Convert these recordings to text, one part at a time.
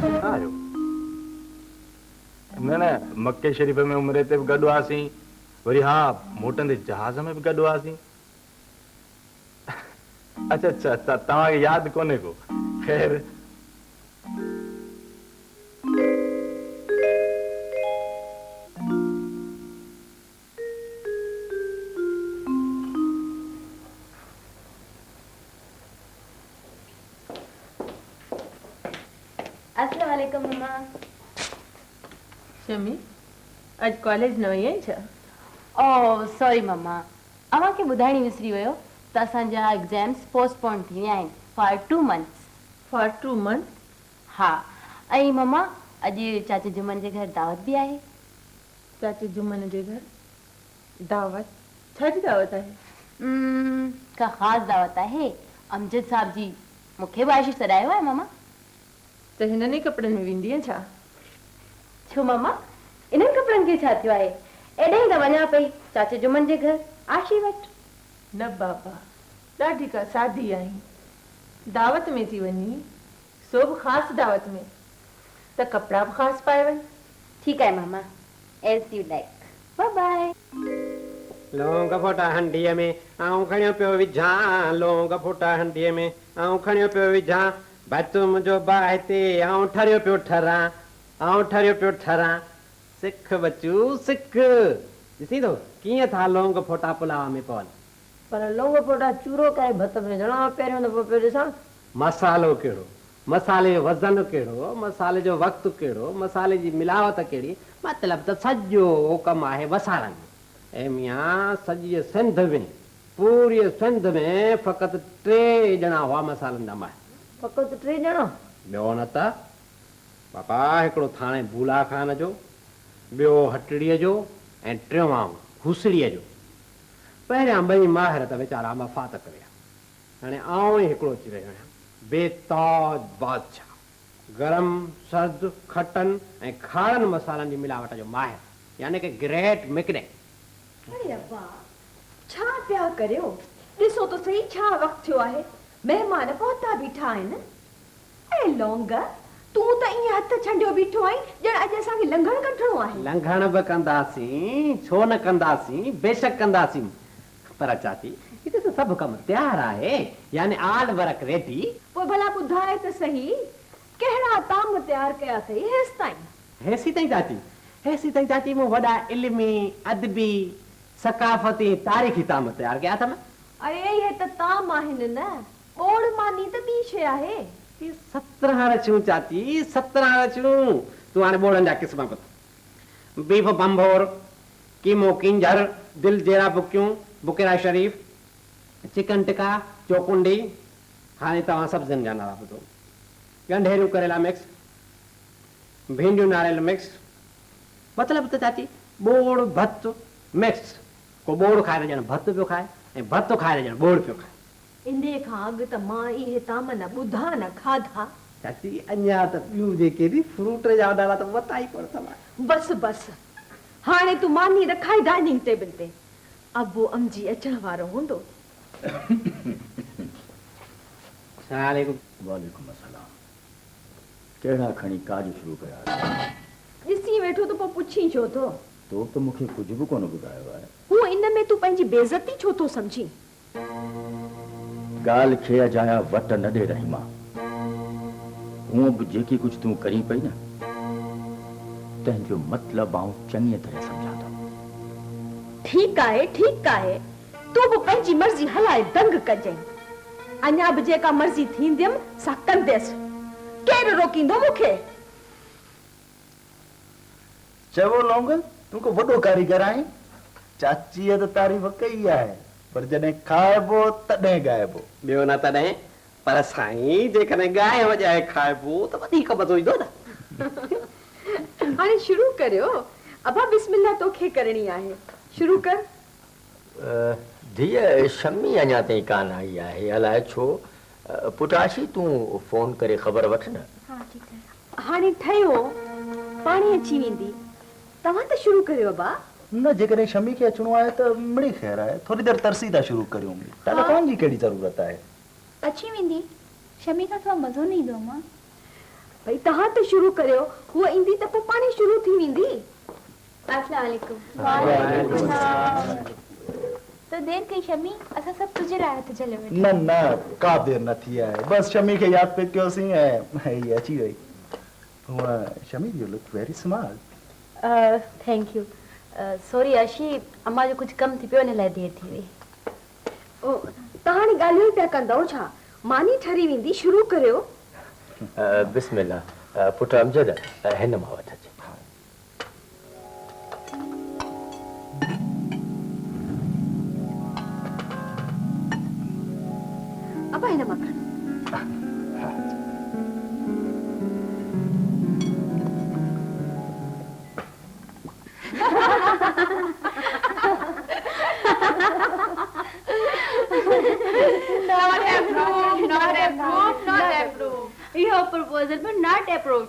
نه آهيو؟ نه نه، مڪي شريف ۾ عمري تي به گڏ هئاسين، وري ها موٽندي جهاز ۾ به گڏ هئاسين. اڇا اڇا توهان کي ياد ڪونهي ڪو. خير. السلام عليڪم مما. شمي اڄ ڪاليج نه وئي آهين ڇا؟ او سوري مما اوهان کي ٻڌائڻ ئي وسري ويو ته اسان جا ايگزامس پوسٽ پون ٿي ويا آهن for two months. For two months? ها ۽ مما اڄ چاچي جمن جي گهر دعوت به آهي. چاچي جمن جي گهر دعوت؟ ڇا جي دعوت آهي؟ امم ڪا خاص دعوت آهي امجد صاحب جي مون کي به عائشه سڏايو آهي ماما. ته هنن ئي ڪپڙن ۾ ويندينء ڇا؟ ڇو ماما انهن ڪپڙن کي ڇا ٿيو آهي؟ ايڏانهن ئي ته وڃان پئي چاچي جمن جي گهر عائشي وٽ. نه بابا ڏاڍي ڪا سادي آهين. دعوت ۾ ٿي وڃين سو به خاص دعوت ۾ ته ڪپڙا به خاص پائي وڃ. ٺيڪ آهي ماما ايز you like باء باء. لونگ ڦوٽا هنڊيء ۾ آئون کڻيو پيو وجهان لونگ ڦوٽا هنڊيء ۾ آئون کڻيو پيو وجهان ڀت منهنجو باهه تي آئون ٺريو پيو ٺران آئون ٺريو پيو ٺران سک ٻچو سک ڏسين ٿو ڪيئن ٿا لونگ ڦوٽا پلاء ۾ پون. پر لونگ ڦوٽا چورو ڪري ڀت ۾ وجهڻ آئون پهريون دفعو پيو ڏسان. مصالحو ڪهڙو، مصالحي جو وزن ڪهڙو، مصالحي جو وقت ڪهڙو، مصالحي جي ملاوت ڪهڙي، مطلب ته سڄو ڪم آهي مصالحن ۾. اي ميان سڄيء سنڌ ۾، پوريء سنڌ ۾ فقط ٽي ڄڻا هئا مصالحن جا ماهر. فقط ٽي ڄڻا؟ ٻيو نه ته بابا هڪڙو ٿاڻي بولا خان جو، ٻيو هٽڙيء جو ۽ ٽيون آئون هوسڙيء جو. پهريان ٻئي ماهر ته ويچارا وفات ڪري ويا. هاڻي آئون ئي هڪڙو اچي رهيو آهيان. بي تاج بادشاهه، گرم، سرد، کٽن ۽ کارن مصالحن جي ملاوٽ جو ماهر، يعني ڪه گريٽ مڪنيڪ. اڙي ابا، ڇا پيا ڪريو؟ ڏسو ته سهي ڇا وقت ٿيو آهي، مهمان پهتا بيٺا آهن. اڙي لونگ، تون ته ائين هٿ ڇنڊيو بيٺو آهين ڄڻ اڄ اسان کي لنگهڻ ڪڍڻو آهي. لنگهڻ به ڪنداسين، ڇو نه ڪنداسين، بيشڪ ڪنداسين. پر چاچي، هتي ته سڀ ڪم تيار آهي، يعني آل ورڪ ريڊي. پوء ڀلا ٻڌاء ته سهي، ڪهڙا طعام تيار ڪيا اٿئي هيستائين؟ هيسيتائين چاچي، هيسيتائين چاچي مون وڏا علمي، ادبي، ثقافتي ۽ تاريخي طعام تيار ڪيا اٿم. اڙي اهي ته طعام آهن نه، ٻوڙ ماني ته ٻي شيء آهي. هي 17 رڇيون چاچي، 17 رڇيون. تون هاڻي ٻوڙن جا قسم ٻڌ. بيف ڀنڀور، قيمو ڪينجهر، دل جيرا بڪيون، بڪيرا شريف، چڪن ٽڪا، چوڪنڊي، هاڻي توهان سبزين جا نالا ٻڌو. ڳنڍيريون ڪريلا مڪس، ڀينڊيون ناريل مڪس. مطلب ته چاچي ٻوڙ ڀت مڪس. ڪو ٻوڙ کائي ته ڄڻ ڀت پيو کائي ۽ ڀت کائي ته ڄڻ ٻوڙ پيو کائي. انهيء کان اڳ ته مان اهي طعام نه ٻڌا نه کاڌا. چاچي اڃا ته ٻيون جيڪي به فروٽ جا نالا ته ورتا ئي ڪونه اٿم. بس بس هاڻي تون ماني رکائي ڊائننگ ٽيبل تي. ابو امجي اچڻ وارو هوندو. سلام عليڪم. وعليڪم السلام. ڪهڙا کڻي ڪاڄ شروع ڪيا اٿئي؟ ڏسين ويٺو ته پوء پڇين ڇو ٿو؟ تو ته مون کي ڪجهه به ڪونه ٻڌايو آهي. هون ان ۾ تون پنهنجي بيعزتي ڇو ٿو سمجهين؟ ڳالهه کي اجايا وٽ نه ڏي رحيما. هونء به جيڪي ڪجهه تون ڪرين پئي نه، تنهن جو مطلب آئون چڱيء طرح سمجهان ٿو. ٺيڪ آهي، ٺيڪ آهي. تون به پنهنجي مرضي هلائي دنگ ڪجئين. اڃا به جيڪا مرضي ٿينديم سا ڪنديس. ڪير روڪيندو مون کي؟ چئو لونگ، تون ڪو وڏو ڪاريگر آهين. چاچيء ته تعريف ڪئي آهي، پر جڏهن کائبو تڏهن ڳائبو. ٻيو نه تڏهن، پر سائين جيڪڏهن ڳائي وڄائي کائبو ته وڌيڪ مزو ايندو نه. هاڻي شروع ڪريو. ابا بسم الله توکي ڪرڻي آهي. شروع ڪر. ڌيء شمي اڃا تائين ڪانه آئي آهي، الائي ڇو؟ پٽ عاشي تون فون ڪري خبر وٺ نه. ها ٺيڪ آهي. هاڻي ٺهيو، پاڻهي اچي ويندي. توهان ته شروع ڪريو ابا. نه جيڪڏهن شمي کي اچڻو آهي ته مڙئي خير آهي. ٿوري دير ترسي ٿا شروع ڪريون. ٽيليفون جي ڪهڙي ضرورت آهي. اچي ويندي. شمي کان سواء مزو نه ايندو امان. ڀئي توهان ته شروع ڪريو، هوء ايندي ته پوء پاڻهي شروع ٿي ويندي. اسلام عليڪم. وعليڪم السلام. تو دير ڪئي شمي، اسان سڀ تنهنجي لاء هٿ جهليو ويٺا. نه نه ڪا دير نه ٿي آهي، بس شمي کي ياد پئي ڪيوسين ۽ هيء اچي وئي. هونء Shammi you look very smart. Thank you. Sorry Ashi, امان جو ڪجهه ڪم ٿي پيو ان لاء دير ٿي وئي. او توهان هاڻي ڳالهيون ئي پيا ڪندؤ ڇا؟ ماني ٺري ويندي، شروع ڪريو. بسم الله، پٽ امجد هن مان وٺ اچ. ابا هن مان کڻ. Not approve, not approve, not approve. اهو پروپوزل به not approve.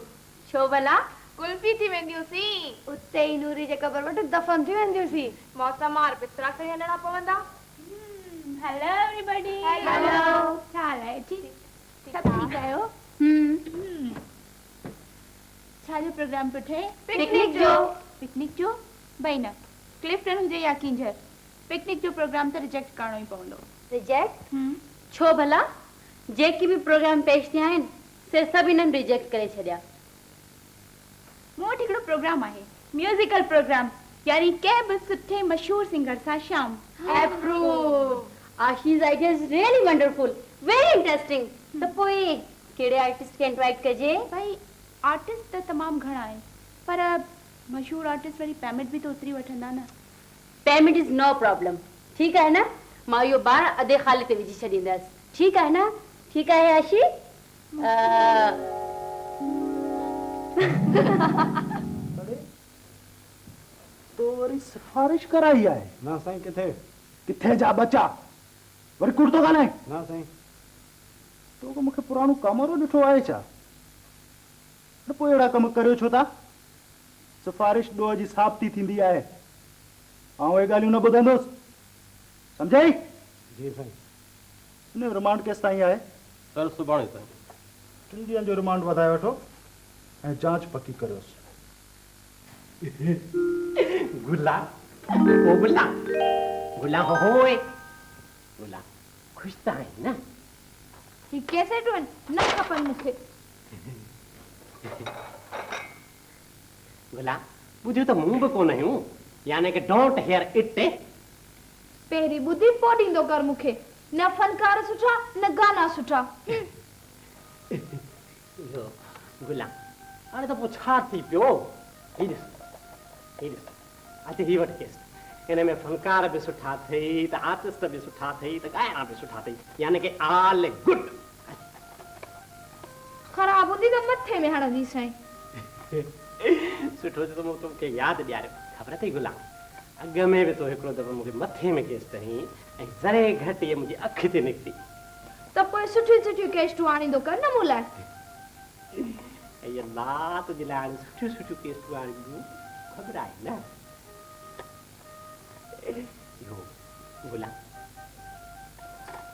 ڇو ڀلا؟ قلفي ٿي وينديونسين. اتي ئي نوري جي قبر وٽ دفن ٿي وينديونسين. موسمار بسترا کڻي هلڻا پوندا. Hello everybody. Hello. ڇا حال آهي جي؟ سڀ ٺيڪ آهيو؟ ڇا جو پروگرام پيو ٺهي؟ پڪنڪ جو. پڪنڪ جو؟ ڀئي نه، ڪلفٽن هجي يا ڪينجهر، پڪنڪ جو پروگرام ته ريجيڪٽ ڪرڻو ئي پوندو. ريجيڪٽ؟ ڇو ڀلا؟ جيڪي به پروگرام پيش ٿيا آهن، سي سڀ انهن ريجيڪٽ ڪري ڇڏيا. مون وٽ هڪڙو پروگرام آهي، ميوزيڪل پروگرام، يعني ڪنهن به سٺي مشهور سنگر سان شام. Approve! Ashi's idea is really wonderful, very interesting. ته پوء ڪهڙي آرٽسٽ کي انوائيٽ ڪجي؟ ڀائي آرٽسٽ ته تمام گهڻا آهن پر مشهور آرٽسٽ وري پيمينٽ به ته اوتري وٺندا نه. پيمينٽ از نو پرابلم ٺيڪ آهي نه مان اهو بار ادي خالد تي وجهي ڇڏيندس ٺيڪ آهي نه ٺيڪ آهي عاشي. اڙي تو وري سفارش ڪرائي آهي. نه سائين ڪٿي. ڪٿي جا ٻچا وري ڪوڙ ٿو ڳالهائين. نه سائين. تو ڪو مون کي پراڻو ڪامورو ڏٺو آهي ڇا؟ اڙي پوء اهڙا ڪم ڪريو ڇو ٿا؟ سفارش ڏوهه جي ثابتي ٿيندي آهي. آئون اهي ڳالهيون نه ٻڌندس. سمجهئي؟ جي سائين. ان جو رمانڊ ڪيستائين آهي؟ سر سڀاڻي تائين. ٽن ڏينهن جو رمانڊ وڌائي وٺو ۽ جاچ پڪي ڪريوس. گلا او گلا گلا هوئي گلا خوش ته آهين نه؟ هي ڪيسيٽون آهن، نه کپن مون کي. گلا، ٻڌيون ته مون به ڪونه هيون، يعني ڪه don't hair it. پهرين ٻڌي پوء ڏيندو ڪر مون کي. نه فنڪار سٺا نه گانا سٺا. هم. اهو گلا، هاڻي ته پوء ڇا ٿي پيو؟ هي ڏس، هي ڏس. اچ هي وٺ ڪيسٽ. ان ۾ فنڪار به سٺا اٿئي ته آرٽسٽ به سٺا اٿئي ته ڳائڻا به سٺا اٿئي يعني ڪه آل گڊ. خراب هوندي ته مٿي ۾ هڻنديسانء. سٺو ٿيو تو مون کي ياد ڏياريو. خبر اٿئي غلام اڳ ۾ به تو هڪڙو دفعو مون کي مٿي ۾ ڪيسٽ هنئي ۽ ذري گهٽ اها منهنجي اک تي نڪتي. ته پوء سٺيون سٺيون ڪيسٽون آڻيندو ڪر نه مون لاء. اي الله تنهنجي لاء هاڻي سٺيون سٺيون ڪيسٽون آڻبيون خبر آهي نه اهو غلام.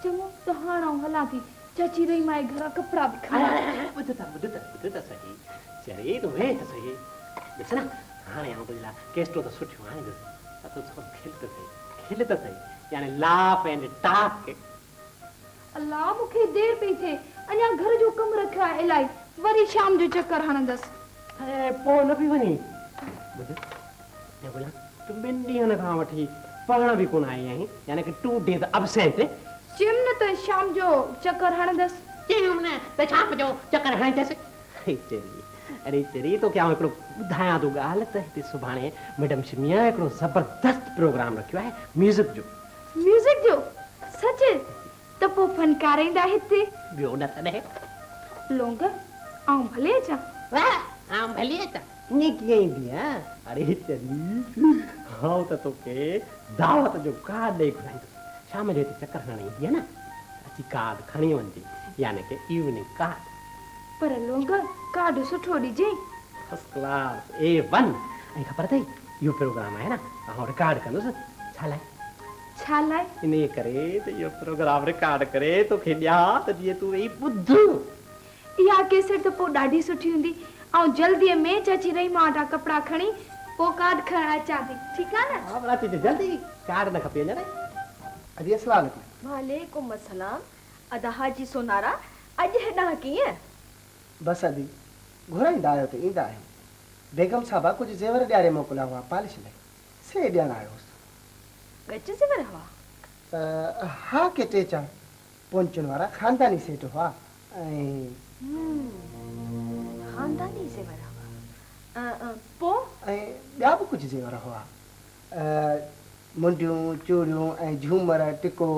چڱو ته هاڻ آئون هلان ٿي چاچي رحيما جي گهران ڪپڙا به کڻان. ٻڌ ته ٻڌ ته ٻڌ ته سهي چري تون ويهه ته سهي ڏس نه هاڻي آئون تنهنجي لاء ڪيسٽون ته سٺيون آڻيندس پر تون ٿورو کل ته سهي کل ته سهي يعني لاف اينڊ ٽاڪ. الله مون کي دير پئي ٿئي اڃا گهر جو ڪم رکيو آهي الائي وري شام جو چڪر هڻندس. ۽ پوء نه پئي وڃين. ٻڌ اي غلام تون ٻن ڏينهن کان وٺي پڙهڻ به ڪونه آئي آهين يعني ڪه ٽو ڊيز ابسينٽ. چيم نه ته شام جو چڪر هڻندس. چيم نه ته شام جو چڪر هڻندس. اڙي چري اڙي چري توکي آئون هڪڙو ٻڌايان ٿو ڳالهه ته هتي سڀاڻي ميڊم شميء هڪڙو زبردست پروگرام رکيو آهي ميوزڪ جو. ميوزڪ جو؟ سچ؟ ته پوء فنڪار ايندا هتي؟ ٻيو نه تڏهن. لونگ، آئون ڀلي اچان؟ واهه، آئون ڀلي اچان. ائين ڪيئن ايندينء؟ اڙي چري، آئون ته توکي دعوت جو ڪارڊ ڏئي گهرائيندس. شام جو هتي چڪر هڻڻ ايندينء نه، ته اچي ڪارڊ کڻي وڃجي، يعني ڪه ايوننگ ڪارڊ. پر لونگ، ڪارڊ سٺو ڏجين. First class, A one. ۽ خبر اٿئي، اهو پروگرام آهي نه، آئون رڪارڊ ڪندس. ڇا لاء؟ ڇا لاء؟ انهيء ڪري ته اهو پروگرام رڪارڊ ڪري توکي ڏيان ته جيئن تون ويهي ٻڌ. اها ڪيسٽ ته پوء ڏاڍي سٺي هوندي. آئون جلديء ۾ چاچي رحيما وٽان ڪپڙا کڻي پوء ڪارڊ کڻڻ اچان ٿي. ٺيڪ آ نه؟ ها ڀلا چئجي جلدي ڪارڊ نه کپي اڃا تائين. ادي السلام عليڪم. وعليڪم السلام ادا حاجي سونارا اڄ هيڏانهن ڪيئن؟ بس ادي گهرائيندا آهيو ته ايندا آهيون. بيگم صاحبه ڪجهه زيور ڏياري موڪليا هئا پالش لاء سي ڏيڻ آيو هوس. ڳچ زيور هئا؟ ها ڪي ٽي چار پونچن وارا خانداني سيٽ هئا ۽. هم خانداني زيور هئا پوء؟ ۽ ٻيا به ڪجهه زيور هئا. منڊيون، چوڙيون ۽ جهومر، ٽڪو.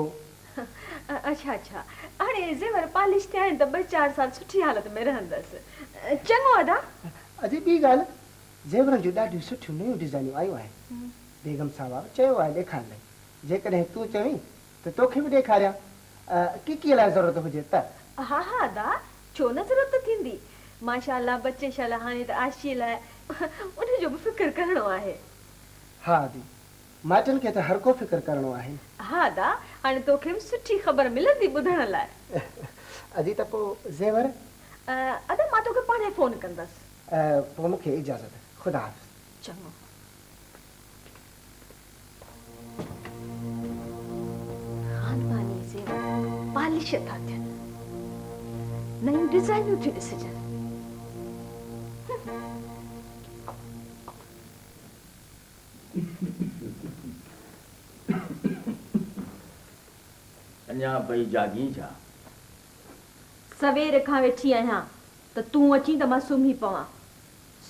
اڇا اڇا هاڻي زيور پالش ٿيا آهن ته ٻه چار سال سٺي حالت ۾ رهندس. چڱو ادا. ادي ٻي ڳالهه زيورن جون ڏاڍيون سٺيون نيون ڊزائنيون آيون آهن. بيگم صاحبه به چيو آهي ڏيکارڻ لاء. جيڪڏهن تون چوين ته توکي به ڏيکاريان. ڪڪيء لاء ضرورت هجي ته. ها ها ادا ڇو نه ضرورت ٿيندي. ماشاء الله بچي شل هاڻي ته عاشيء لاء ان جو به فڪر ڪرڻو آهي. ها ادي مائٽن کي ته هر ڪو فڪر ڪرڻو آهي. ها ادا هاڻي توکي به سٺي خبر ملندي ٻڌڻ لاء. ادي ته پوء زيور؟ ادا مان توکي پاڻهي فون ڪندس. پوء مون کي اجازت. خدا حافظ. چڱو. خانداني زيور پالش ٿا ٿين. نيون ڊزائنون ٿيون ڏسجن. اڃا پئي جاڳين ڇا؟ سوير کان ويٺي آهيان ته تون اچين ته مان سمهي پوان.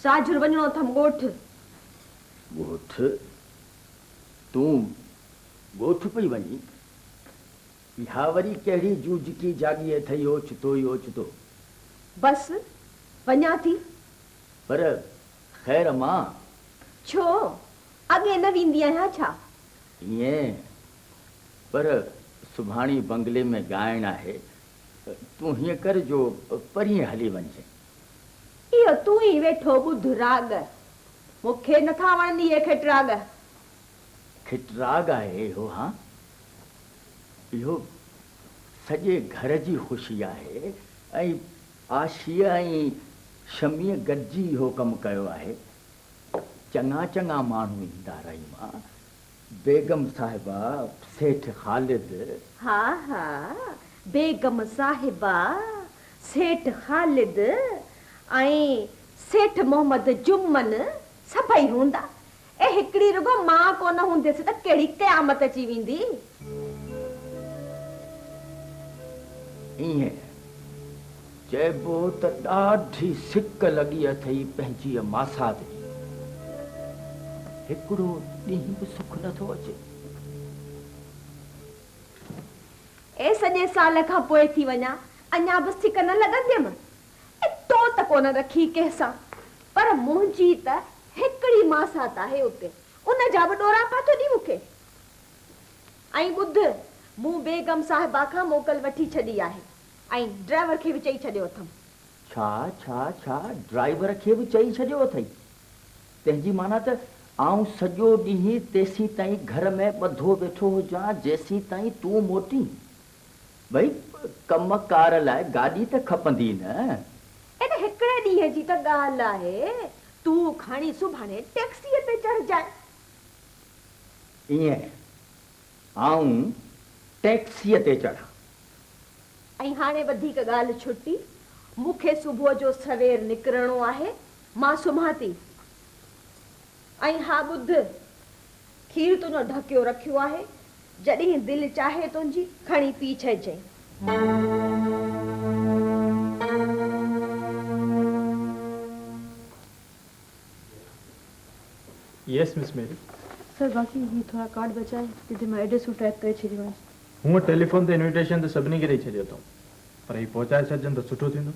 ساجهر وڃڻو اٿم ڳوٺ. ڳوٺ؟ تون ڳوٺ پئي وڃين؟ اها وري ڪهڙي جوجڪي جاڳي اٿئي اوچتو ئي اوچتو؟ بس، وڃان ٿي. پر خير مان. ڇو، اڳي نه ويندي آهيان ڇا؟ ائين، پر سڀاڻي بنگلي ۾ ڳائڻ آهي، تون هيئن ڪر جو پرينء هلي وڃجين. اهو تون ئي ويٺو ٻڌ راڳ. مون کي نه ٿا وڻن اهي کٽراڳ. کٽراڳ آهي اهو هان؟ اهو سڄي گهر جي خوشي آهي ۽ عاشيء ۽ شميء گڏجي اهو ڪم ڪيو آهي. چڱا چڱا ماڻهو ايندا رحيما، بيگم صاحبه، سيٺ خالد. ها ها، بيگم صاحبه، سيٺ خالد ۽ سيٺ محمد جمن سڀئي هوندا. اي هڪڙي رڳو مان ڪونه هونديس ته ڪهڙي قيامت اچي ويندي. ائين چئبو ته ڏاڍي سڪ لڳي اٿئي پنهنجيء ماسات جي. هڪڙو ڏينهن به سک نٿو اچي. اي سڄي سال کان پوء ٿي وڃان، اڃا به سڪ نه لڳنديم. اي تو ته ڪونه رکي ڪنهن سان، پر منهنجي ته هڪڙي ماسات آهي اتي، ان جا به ڏوراپا ٿو ڏين مون کي. ۽ ٻڌ، مون بيگم صاحبه کان موڪل وٺي ڇڏي آهي ۽ ڊرائيور کي به چئي ڇڏيو اٿم. ڇا، ڇا، ڇا، ڊرائيور کي به چئي ڇڏيو اٿئي؟ تنهن جي معنيٰ ته آئون سڄو ڏينهن تيسين تائين گهر ۾ ٻڌو ويٺو هجان جيسين تائين تون موٽين. ڀئي ڪم ڪار لاء گاڏي ته کپندي نه. ان هڪڙي ڏينهن جي ته ڳالهه آهي، تون کڻي سڀاڻي ٽيڪسيء تي چڙهجانء. ائين آئون ٽيڪسيء تي چڙهان. ۽ هاڻي وڌيڪ ڳالهه ڇٽي، مون کي صبح جو سوير نڪرڻو آهي، مان سمهان ٿي. ۽ ها ٻڌ، کير تنهنجو ڍڪيو رکيو آهي، جڏهن دل چاهي تنهنجي، کڻي پي ڇڏجئين. يس مس ميري. سر باقي هي ٿورا ڪارڊ بچا آهن جتي مان ايڊريسون ٽائيپ ڪري ڇڏيون آهن. هونء ٽيليفون تي انويٽيشن ته سڀني کي ڏئي ڇڏيو اٿئون پر هي پهچائي ڇڏجن ته سٺو ٿيندو.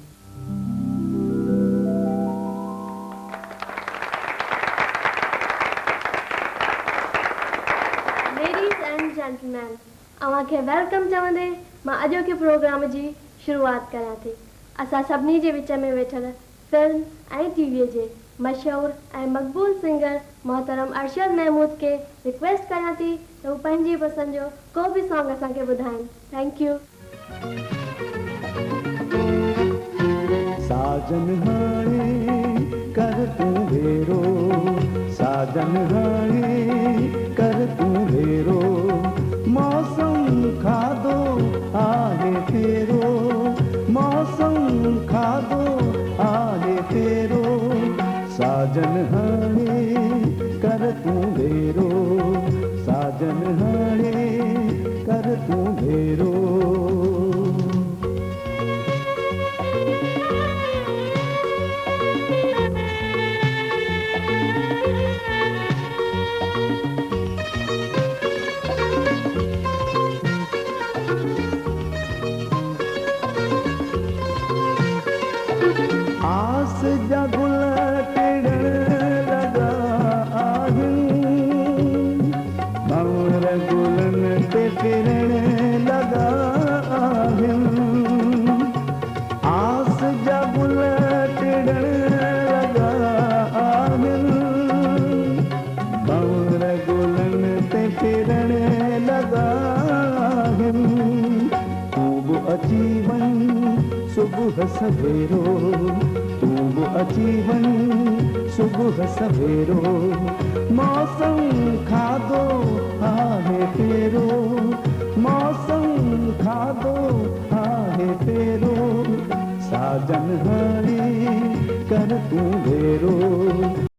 ليڊيز اينڊ جينٽلمين اوهان کي welcome چوندي مان اڄوڪي پروگرام جي شروعات ڪريان ٿي. اسان سڀني جي وچ ۾ ويٺل فلم ۽ ٽي وي جي مشهور ۽ مقبول سنگر محترم ارشد محمود کي رڪويسٽ ڪريان ٿي ته هو پنهنجي پسند جو ڪو به سانگ اسان کي ٻڌائين. Thank you. साजन हाणे कर तूं भेरो, साजन हाणे कर तूं भेरो। मौसम खाधो आहे फेरो, मौसम खाधो आहे फेरो। साजन हाणे कर तूं भेरो, साजन हाणे कर तूं भेरो। आस जा गुल टिड़ण लॻा आहिनि, भंवर गुलनि ते फिरण लॻा आहिनि। आस जा गुल टिड़ण लॻा आहिनि, भंवर गुलनि ते फिरण लॻा आहिनि। तूं बि अची वञ सुबुह सवेरो, तूं बि अची वञ सुबुह सवेरो। मौसम खाधो आहे फेरो, मौसम खाधो आहे फेरो। साजन हाणे कर तूं भेरो,